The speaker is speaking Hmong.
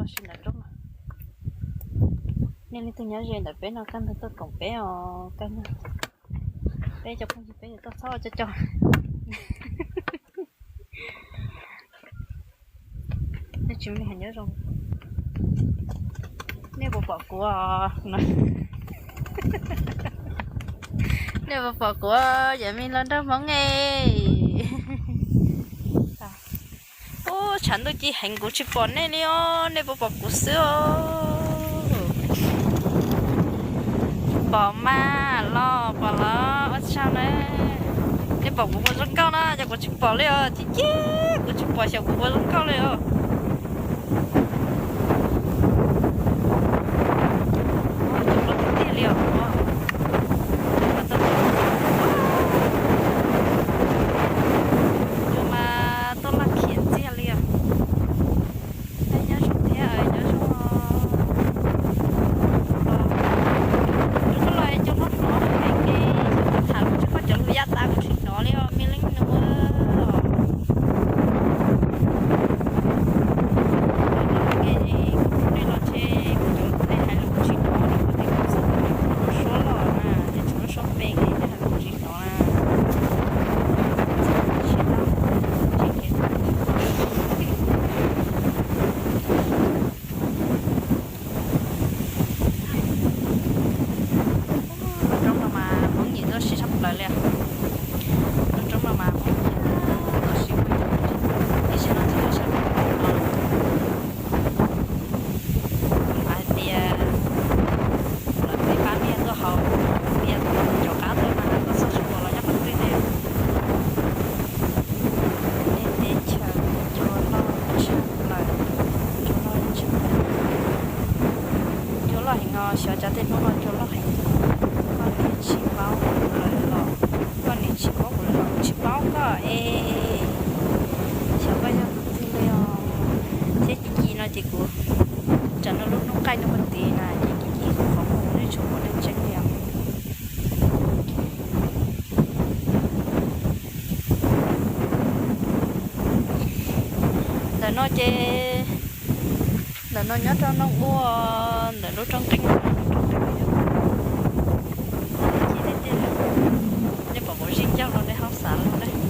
Tab sis ntawm roob no, nej leej twg nyob ze ntawm peb no kaj ntug tuaj koom peb os, kaj ntug. Peb cov phooj ywg peb yuav tuaj txhob cov cov. Nej tsis muaj nyob zoo. Nej puas pom kuv? Nej puas pom kuv, yawm me hluas nraug Hmoob e? Ub, tshav ntuj ci heev kuv tsis pom nej li os, nej puas pom kuv xwb os? Pom mas los pom los ua tsaug na. Nej pom kuv puas zoo nkauj na, ces kuv tsis pom li os, ci ci, kuv tsis pom xyov kuv puas zoo nkauj li os. Ua cov hluas tiag tiag li os. Cua mas tuaj laj khiav ntxiag li os. Nyob zoo thiab, nyob zoo. Lub koj los cov hlob hnov heev li, tham lus tsis koj cov lus yaj tas kuv tsis hnov li os, me leej nus. Nej los ntshe kuv cov nej hais lus kuv tsis hnov li, kuv tej kuv xav kuv cov lus suab los na, ces tsis muaj suab pem li, nej hais lus kuv tsis hnov na. Lub roob no mas Hmoob nyiam tuaj siv tshaj plaws li. Lub roob no mas Hmoob nyiam tuaj siv, tab sis no tsis tau sab no. Hais tias lawv peb pab niag tuaj haus, tias cov qab tuaj mas tuaj txog tsis pom los nyob qhov twg li. Teb chaws cua loj tshaj plaws, cua loj tshaj plaws. Cua loj heev no, xyov cas tej hnub no cua loj heev. Koj niam tsis paub kuv lawm los, koj niam tsis paub kuv lawm los kuv tsis paub koj es. Xyov koj yog tus twg li os. Thiab ci ci no ces kuv, tsam no lub hnub qaij no mus tid na ces ci ci kuv qhov muag kuv yeej tsis pom dawb tseeb li os. Ntawm no ces, ntawm no nyob rau nroog ua, ntawm lub roob qeeb no, lub roob qeeb no nyob rau nroog ua. Nej pom kuv zij ncauj no nej ho xav los ne.